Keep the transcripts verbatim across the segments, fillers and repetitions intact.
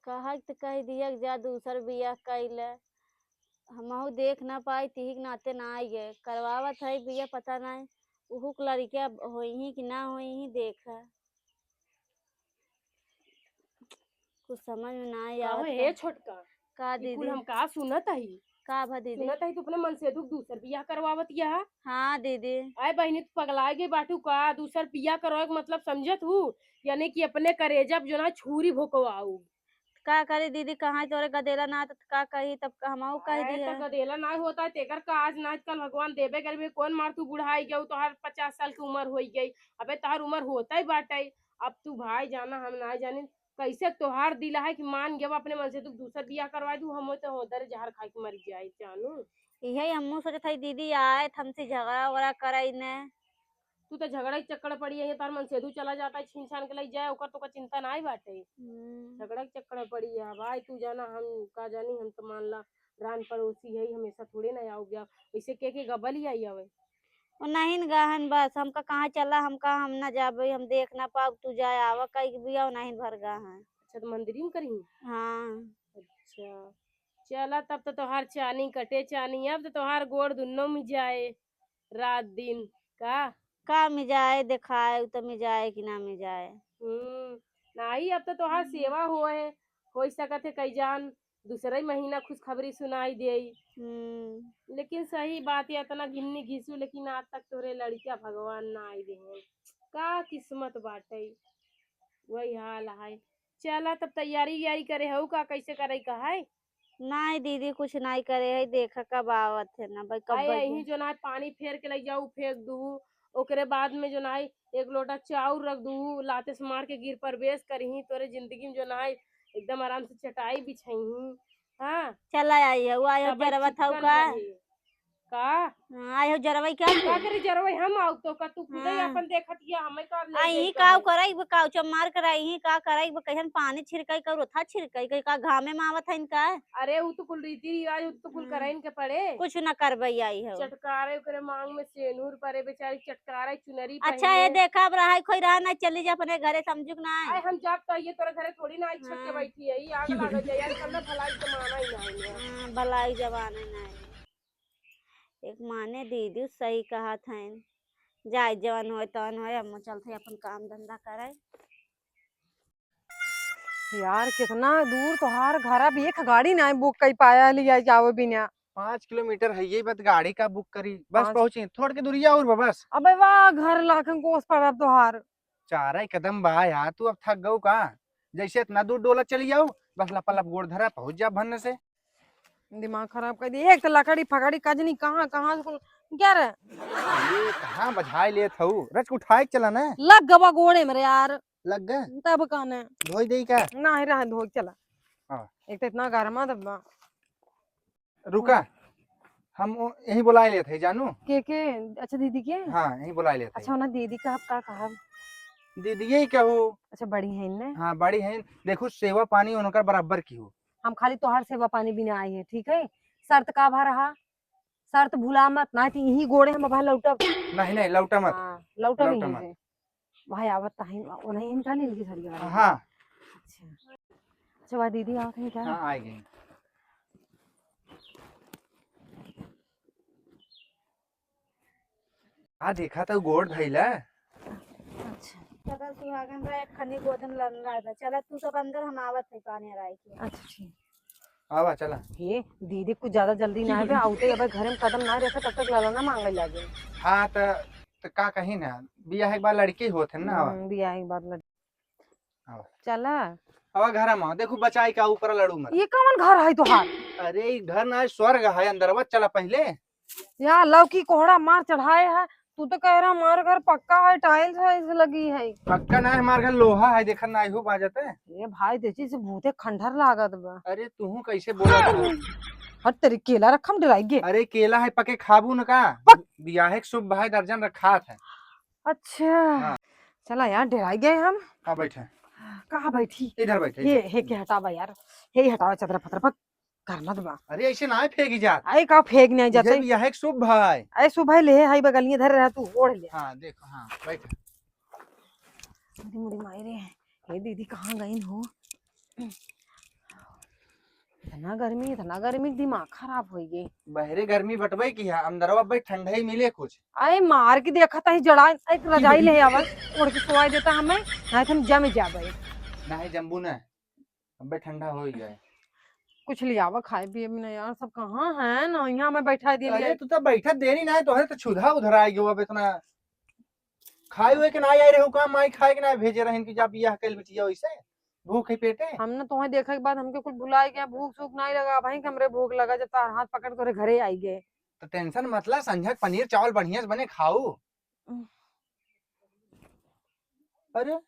कहा त कह दिया कि जा दूसर बियाह कइले। हमहू देख ना पाई, तिही के नाते ना आई गए। करवावत है बियाह, पता नहीं उहू के लड़किया होइहीं कि ना होइहीं, देख। कुछ समझ में ना आई काहो आवत हे बा। छोटका? का ई कुल दीदी? हम का सुनत हई? का भा दीदी? सुनत हई तू अपने मनसेधू के दूसर बियाह करवावत यह? हाँ दीदी। आय बहिनी, तू पगलाए गई बाटू का? दूसर बियाह करवाए के मतलब समझत हू? यानी कि अपने करेजा पे जो ना छुरी भोंकवाऊ। का करी दीदी, कहाँ तोरे गदेला ना त का कही, तब हमहू कह आय दिया। त गदेला ना होता है, तेकर का आज ना आजकल भगवान देबे करी में कौन मार तू बुढ़ाई गऊ, तोहार पचास साल की उम्र होई गई। अबे तोहार उम्र होता ही बाटे। अब तू भाई जाना हम ना जानी, कैसे तोहार दिल है कि मान गया अपने मनसेधू के दूसर बियाह करवा दू, हम तो होदर जहर खाए के मर जाए जानू। इहे हमहू सोचत हई दीदी आए त हमसे झगड़ा वगड़ा करे ने। तू तो झगड़ा के चक्कर पड़ी है, तार मनसेधू चला जाता है, छीन छान के लई जाए, ओकर तो का चिंता ना ही बाटे। हम्म। झगड़ा के चक्कर पड़ी है भाई, तू जाना हम का जानी, हम तो मान ला रान पड़ोसी है, हमेशा थोड़े ना आओ गया, वैसे के के गबल ही आई आवे। वो नहीं न गहन बस, हमका कहाँ चला, हमका हम ना जाबे, हम देख ना पाब, तू जाए आवा कई के बिया, वो नहीं भर गहन। अच्छा, तो मंदिर में करी? हाँ। अच्छा, चला तब तो तोहार चानी कटे चानी, अब तो तोहार गोड़ दुन्नो में जाए। रात दिन का? का मिजाए देखाए, उ त मिजाए कि ना मिजाए। हम्म, नाही, अब तो तोहार सेवा होए, हो सकत है कई जान दूसरे महीना खुशखबरी सुनाई देई। हम्म। लेकिन सही बात है, इतना घिन्नी घिसू, लेकिन आज तक तोरे लड़किया भगवान ना आई देहे। का किस्मत बाटे, वही हाल है। चला तब तैयारी व्यारी करे हऊ का, कैसे करे का है? नाई दीदी, कुछ नाई करे है, देखा कब आवत है ना भाई, कब आए बजे। यहीं जो ना पानी फेर के लई जाऊ, फेंक दू, ओकरे बाद में जो ना एक लोटा चाउर रख दू, लाते से मार के गृह प्रवेश करही, तोरे जिंदगी में जो ना एकदम आराम से चटाई बिछाई। हाँ। चला आई है, वो आयो तब जरवा था चिकन का? रही। का? हाँ, आयो जरवई क्या का तू? करी जरवई हम आउ तो का तू खुदे हाँ। अपन देखत हिया, हमें का आ, ले यही जाई काव कहे? करई, वो काव चमार करई, यही का करई, वो कहियन पानी छिड़कई, का रोथा छिड़कई, कहीं का घामे में आवत है इनका? अरे, उ तो कुल रीति रिवाज, उ तो कुल हम्म। करइन के पड़े। कुछ न करबई आई हो। चटकारे ओकरे मांग में सेनुर परे, बेचारी चटकारे चुनरी अच्छा, ये पहने। देखा, अब रहा खोई रहा ना, चली जा अपने घरे, समझू कि ना? अरे, हम जाब तो ये तोरे घरे थोड़ी ना आई, छत के हाँ। बैठी है, ये आग लागल जाए, यार, कल्ला भलाई जमाना ही ना है। हाँ, भलाई जमाना ना है। एक माने दीदी सही कहत हईन, जाए जवन होए तवन होए, हम चलते अपन काम धंधा करे। यार, कितना दूर तोहार घर, अब एक गाड़ी ना बुक कई पाया, लिया जाओ बिना। पाँच किलोमीटर है ये, बस गाड़ी का बुक करी, बस पाँच पहुँची, थोड़ के दूरिया और बा, बस। अबे वाह, घर लाखन कोस पर अब तोहार। चार ही कदम बा यार, तू अब थक गऊ का? जैसे इतना दूर डोला चली जाऊ, बस लपा लप गोड़ धरा, पहुँच जा भन्ने से। दिमाग खराब कर दिया। एक तो लकड़ी फकड़ी कजनी कहाँ, कहाँ से कुल, क्या रे? ये कहाँ बझाए लेत हऊ? रच के उठाए के चला ना। लग गवा गोड़े मेरे यार। लग गए? तब काने। धोई देई का? नाही रहा, धोई चला। हाँ। एक तो इतना गर्मा दबा। रुका, हम ओ-, यहीं बुलाए लेत है जानू। के, के? अच्छा, दीदी के? हाँ, यहीं बुलाए लेत है। अच्छा, ना दीदी का, का कहब? दीदी यही कहू। अच्छा, बड़ी है इनने? हाँ, बड़ी है। देखू, सेवा पानी उनकर बराबर की हो। हम खाली तोहार सेवा पानी बिना आए हैं, ठीक है? शर्त का भा रहा? शर्त भुला मत, ना तो यही गोड़े हम अब लौटब। नहीं, नहीं, लौटा मत। हाँ, लौटब लौटा यहीं मत। से। भाई आवत ताही, वो नहीं इनका नहीं लगी सरिया वाला। हाँ। अच्छा। अच्छा, वह दीदी आवत है क्या? हाँ, आ गई। आ देखा तो गोड़ धइला। अच्छा। सदा सुहागन रहे, खनी गोदन लंगा दे। चला तू सब अंदर, हम आवत है पानी हराई के। अच्छा, ठीक। आवा, चला। हे, दीदी कुछ ज्यादा जल्दी ना है बे, आउते अब घरे में कदम ना रखे, तब तक ललना मांगे लागे। हाँ, त, त का कही ना, बियाह एक बार लड़की होत है ना, आवा। हम्म, बियाह एक बार लड़-, आवा। चला। आवा घर में, देखू बचाई का ऊपर लड़ू मत। ये कौन घर है तोहार? अरे, ई घर ना है, स्वर्ग है, अंदरवा चला पहले। या लौकी कोहड़ा मार चढ़ाए है, तू तो कह रहा हमार घर पक्का है, tiles वाइल्स लगी है। पक्का ना है, हमार घर लोहा है, देखत ना हो बाजत है। ए भाई, देखी से भूते खंडर लागत बा। अरे तू कैसे बोला तू? हट तेरी, केला रखम डराई गे। अरे केला है, पके खाबू न का? पक- बियाहे के शुभ भाई दर्जन रखा था। अच्छा। हाँ। चला यार, डराई गए हम। हाँ, बैठे। कहाँ बैठी? इधर बैठे, ये, इधर। हे के हटावा यार, हे हटावा चदरा फतरा पक। करना तो बा। अरे, ऐसे ना फेंकी जात। अरे, का फेंक नहीं जाते? ये भी यह एक शुभ भाई। अरे, शुभ भाई, ले, हाई बगलिए धरे रहा, तू ओढ़ ले। हाँ, देखो, हाँ, बैठ। अरे, मुड़ी माई रे, हे दीदी, कहाँ गई हो? इतना गर्मी, इतना गर्मी, दिमाग खराब होइ गए। बहरे गर्मी बटबे की है, अंदरवा अब्बे ठंडई मिले कुछ। अरे मार के देखा था ही जड़ा, एक रजाई ले आवा, ओढ़ के सोवाई देता हमें, नहीं तो हम जम जाबे। नहीं जम्बू ना, अब्बे ठंडा होइ जाए। कुछ ले आवा खाए पिए में ना यार, सब कहाँ है ना, यहाँ में बैठा दिए अरे लिए। तू तो बैठा देरी ना है, तोहरे तो छुधा उधर आए गयो अब इतना। खाए हुए के ना आए रहे हो काम, माई खाए के ना भेजे रहन कि जा बियाह कइल बिटिया वैसे। भूख है पेटे। हम ना तोहे देखे के बाद हमके कुछ भुलाए गया, भूख सूख नहीं लगा भाई, हमरे भूख लगा जब तार हाथ पकड़ तोरे घरे आई गए। तो टेंशन मत ला, संझक पनीर चावल बढ़िया से बने खाऊ। उह। अरे,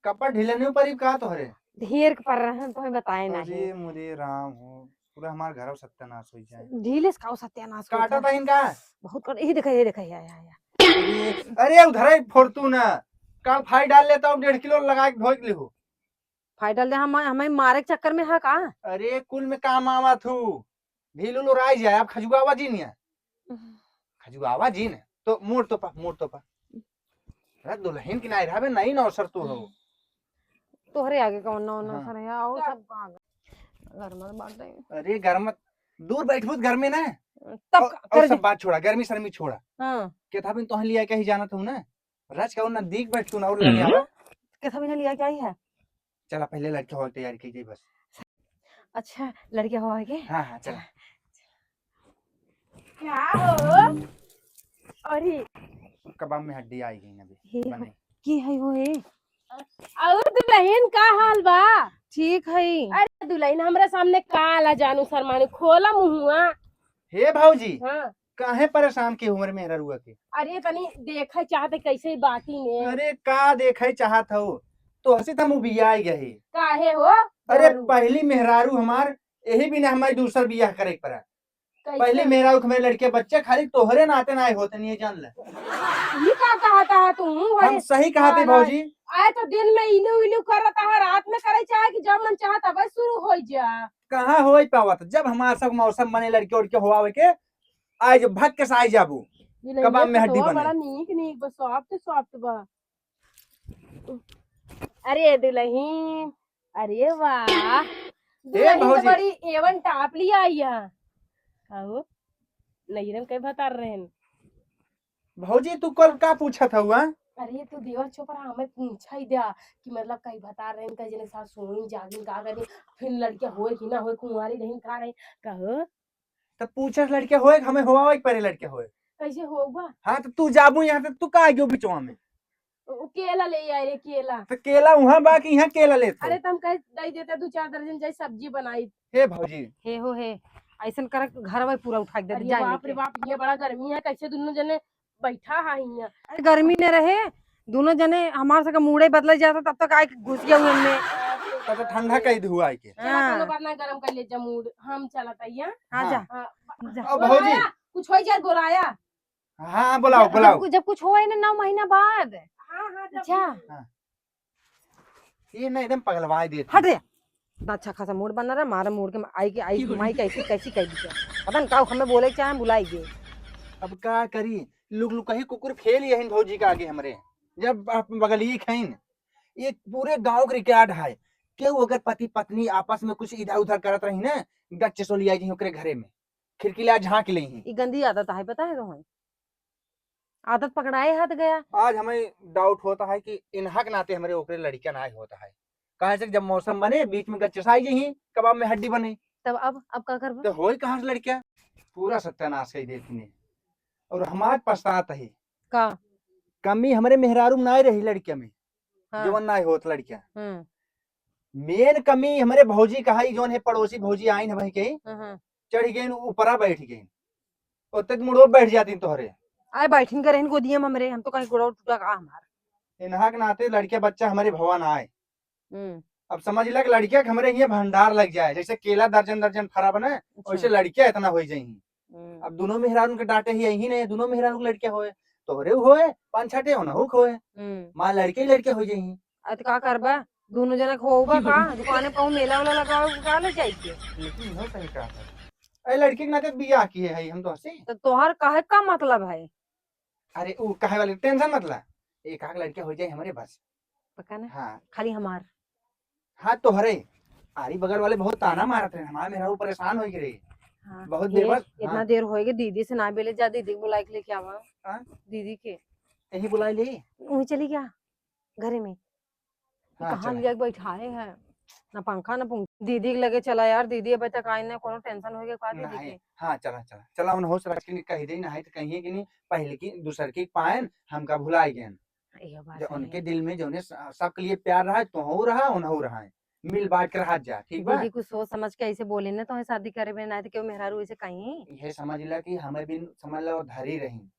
कपड़ा ढीले नहीं परी का तोहरे? ढेर के पर रहे हैं, तोहे बताए नहीं। अरे मोरे राम हो, पूरा हमार घर सत्यानाश हो जाए। ढीले से काऊ सत्यानाश होत काटा है? था इनका। बहुत कर, ये देखा, ये देखा, या, या, या। अरे, अरे उधर ही फोड़तू ना, काल फाई डाल लेता हूँ, डेढ़ किलो लगा के धोई के लिहू। फाई डाल दे, हम, हमें मारे के चक्कर में है का? अरे कुल में काम आवा थू, ढील उल उड़ाई जाए, अब खजुआवा जी नहीं है। उह। खजुआवा जी ने, तो मोड़ तो पा, मोड़ तो पा। अरे दुल्हन की नाई रहबे, नई नौसर तू हो। तोहरे आगे कौन नौ हाँ। नौसर है? और सब कहाँ गए? घर में बात नहीं। अरे घर में दूर बैठबू तो घर में ना। तब और, कर और दे। सब बात छोड़ा, गर्मी शर्मी छोड़ा। हाँ। के था बिन तोहन लिया कहीं जाना था ना? राज का नजदीक बैठ तू ना और लगे आवा। के था बिन लिया क्या ही है? चला पहले लड़के हो तैयारी की जाए बस। अच्छा, लड़के हो आए के? हाँ, हाँ, चला। क्या हो? अरे। कबाब में हड्डी आई गई अभी हे हो, बने। की है हो हे? और दुल्हन का हाल बा? ठीक है। अरे दुल्हन, हमरा सामने का आला जानू शर्मानी, खोला मुहुआ। हे भौजी, हाँ। काहे परेशान के हमरे मेहरारुआ के? अरे तनी देखे चाहत है कैसे बाटी में। अरे का देखे चाहत हो? तोहसे त हम उबियाए गए। काहे हो? अरे दारू। पहली मेहरारू हमार, यही बिना हमारे दूसर बियाह करे के पड़ा। कैसे? पहली मेहरारू के हमारे लड़के बच्चे खाली तोहरे नाते ना होते नहीं है, जान ले। ये का कहता है तू? हम अरे सही कहते ना, ना। भौजी। आए तो दिन में इलू इलू करता है, रात में करे चाहे कि जब मन चाहे तब शुरू हो जा। कहाँ हो पावत? जब हमार सब मौसम बने लड़के उड़के होआवे के, आज भग के साई जाबू। दुल्हनिया कबाब में हड्डी पतोह बने। बड़ा नीक नीक बा, soft soft बा। अरे दुल्हन, अरे वाह। ए दुल्हन तो भौजी। बड़ी A one top लिया आई है। का हो? नैहर में कई भतार रहन? भौजी, तू कल का पूछत हउआ? अरे, तू देवर छोपरा हमें पूछा ही द्या कि मतलब कई भतार रहन, कई जने साथ सोइन जागिन का करी, फिर लड़किया होए कि ना होए, कुंवारी रहन का रहे, कहो? तब पूछस लड़किया होए, हमें होआ के परे लड़किया होए। कैसे होगा? हाँ, तो तू जाबू यहाँ से, तू का आइयो बिचवा में? ओ, केला ले आए रे, केला। तो केला उहाँ बा कि यहाँ केला लेत हो? अरे, त हम कहे दई देता, दू चार दर्जन जाई, सब्जी बनाई। हे भौजी। हे हो हे, ऐसन कर घर में पूरा उठा के दे दे, अरे जा बाप लेके। रे बाप, ये बड़ा गर्मी है, कैसे दुनों जने बैठा है हियां? अरे गर्मी न रहे, दुनों जने हमार सके मूड़े बदले जाता, तब तक आए के घुस गया हुए में। तब तो ठंडा कई दे हुआ आए के। चला, हाँ। कोनो बात ना, गरम कर ले जा मूड, हम चलत आइया। हाँ, हाँ। जा। हाँ, जा। अब भौजी। कुछ हो जाए, गोराया। हाँ, हाँ, बुलाओ, जब, बुलाओ। जब कु-, जब कुछ होए ना, नौ महीना बाद। हाँ, हाँ, जब जा। हाँ। ये ना एकदम पगलवाए देत हट है। रे। इतना अच्छा खासा मूड बना रहा, मारा मूड के आई के, आई माई कैसी, कैसी कह दी। पता न का हमें बोले चाहे, बुलाई गए। अब का करी, लुक लुक कही कुकुर फेल यही भौजी का आगे हमरे। जब आप बगलिए खइन, ये पूरे गांव के record है, केहू अगर पति पत्नी आपस में कुछ इधर उधर करत रही ना, गच्चे सो लिया जी ओकरे घरे में, खिड़की ला झांक ले ही। ई गंदी आदत है, पता है तुम्हें? आदत पकड़ाए हाथ गया। आज हमें doubt होता है कि इन्हा के नाते हमरे ओकरे लड़किया ना होता है। काहे से जब मौसम बने, बीच में गच्चसाई जही, कबाब में हड्डी बने। तब अब, अब का करबा? तो होई कहाँ से लड़किया? पूरा सत्यानाश कर देती ने। और हमार पछतात है। का? कमी हमरे मेहरारू में ना रही लड़किया में। हाँ। जवन ना होत लड़किया। हम्म। Main कमी हमरे भौजी का है, जौन है पड़ोसी भौजी आइन है वहीं के, हाँ, हाँ। चढ़ गइन ऊपरा बैठ गइन, ओतक मुड़ो बैठ जाती तोहरे। आए बैठिन करे गोदिया में हमरे, हम तो कहीं गोड़वा टूटा का हमार। इन्हा के नाते लड़के बच्चा हमरे भवा ना आए। हम्म। अब समझ ले कि लड़किया के हमरे हियां भंडार लग जाए, जैसे केला दर्जन दर्जन फरा बने, अच्छा। वैसे लड़किया इतना हो जाई। हम्म। अब दुनों मेहरारू के डांटे ही यही नहीं, दुनों मेहरारू के लड़के होए, तोहरे होए, पाँच छठे होना हो खोए। हम्म। माँ लड़के ही लड़के हो जाई। अब तो का करबा? दुनों जना खोबा का? दुकाने पर मेला वाला लगावे का ले जाई के? लेकिन हो सही कहा था। ए लड़की के नाते बियाह किए है हम तो हंसी। तो तोहर कहे का मतलब है? अरे ऊ कहे वाले tension मत ला। एक आध लड़के हो जाए हमरे बस। पक्का ना? हाँ। खाली हमार। हाँ, तोहरे। अरे बगल वाले बहुत ताना मारत रहे, हमार मेहरारू परेशान होइ गए रहे। हाँ, बहुत ये देर बाद, इतना हाँ। देर होइ गए, दीदी से ना बोले, जा दीदी के बुलाइ के लेके आवा। हाँ? दीदी के। यही बुलाइ ली। वहीं चली गया, घरे में। हाँ, कहाँ चला। लिया के बैठाए है, ना पंखा ना पंखा। दीदी के लगे चला यार, दीदी अबे तक आई ना, कोनो tension होइ गए का दीदी नहीं, के? हाँ, चला, चला, चला, उन होश रख के कहि दे, नहीं तो कहिए कि नहीं, पहले की दूसर की पाएन, हमका भुलाइ गएन। इहो बात जब सही उनके है। दिल में जौने स-, सबके लिए प्यार रहा, तोहू रहा, उनहू रहा है। मिल बांट के रहा जा, ठीक बा? दीदी कुछ सोच समझ के ऐसे बोले ना, तो शादी करे में ना तो क्यों मेहरारू ऐसे कहीं? ये समझ ला कि हमें बिन समझ ला वो धरी रही।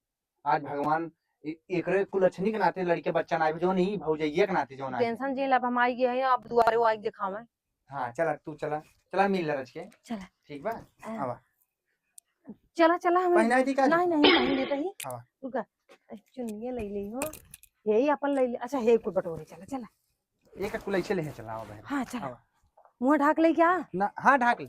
आज भगवान ए-, एकरे कुलक्षणी के नाते लड़के बच्चा ना आए, जौन ई भौजैया के नाते जौन आए। Tension जी ला, अब हम आई गए हैं, अब दुआरे वो आई दिखावे। हाँ, चला, तू चला, चला मिल ले रच के। चला। ठीक बा? आ। आवा। चला, चला, हम पहनाई दी का? नहीं, नहीं, पहन लेते ही। हाँ। रुका, चुन्निया ले ली हो। यही अपन ले ली। अच्छा, हे कुल बटोरे, चला, चला। एक कुल ऐसे ले चला, आवा बहन। हाँ, चला। आवा। मुँह ढाक ले क्या? ना, हाँ, ढाक ले।